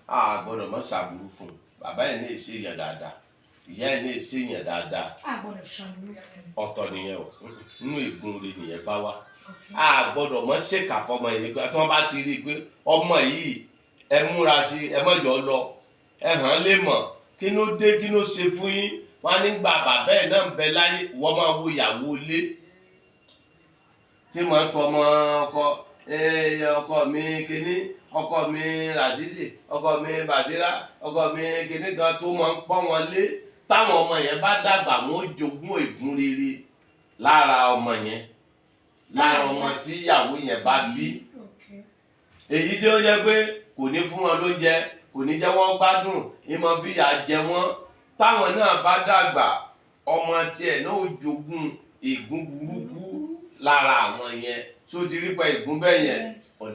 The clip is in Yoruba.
A gbọ́dọ̀ mọ́ ṣàbùrú fún un. Bàbá ẹ̀ ní èsì yẹn dáadáa, ìyá ẹ̀ ní èsì yẹn dáadáa. A gbọ́dọ̀ ṣàbùrú fún un. Ọ̀tọ̀ nìyẹn o, nínú ègún rẹ̀ nìyẹn bá wá. A gbọ́dọ̀ mọ́ ṣèkà fọmọ yìí pé tí wọ́n bá ti rí i pé ọmọ yìí, ẹ múra sí, ẹ mọ̀jọ́ lọ, ẹ hàn án lè mọ̀ kí ló dé, kí ló ṣe fún yín. Wọ́n á ní gba bàbá ẹ̀ náà ń bẹ láyé. Wọ́n máa wo ìyàwó ilé tí mo ń pọ ọmọ ọkọ, ọkọ mi kínní, ọkọ mi Rasidi, ọkọ mi Basira, ọkọ mi kínní kan tó máa ń pọ́n wọn lé. Táwọn ọmọ yẹn bá dàgbà, wọn ó jogún ègún rere lára ọmọ yẹn, lára ọmọ tí ìyàwó yẹn bá bí. Èyí tí ó yẹ pé kò ní fún wọn lóúnjẹ, kò ní jẹ́ wọ́n gbádùn, ìmọ̀ fìyà jẹ wọ́n. Táwọn náà bá dàgbà, ọmọ tiẹ̀ náà ó jogún ègún burúkú lára àwọn yẹn. Tó ti rí pa ègún bẹ́ẹ̀ yẹn? Yes. Ọ̀dà.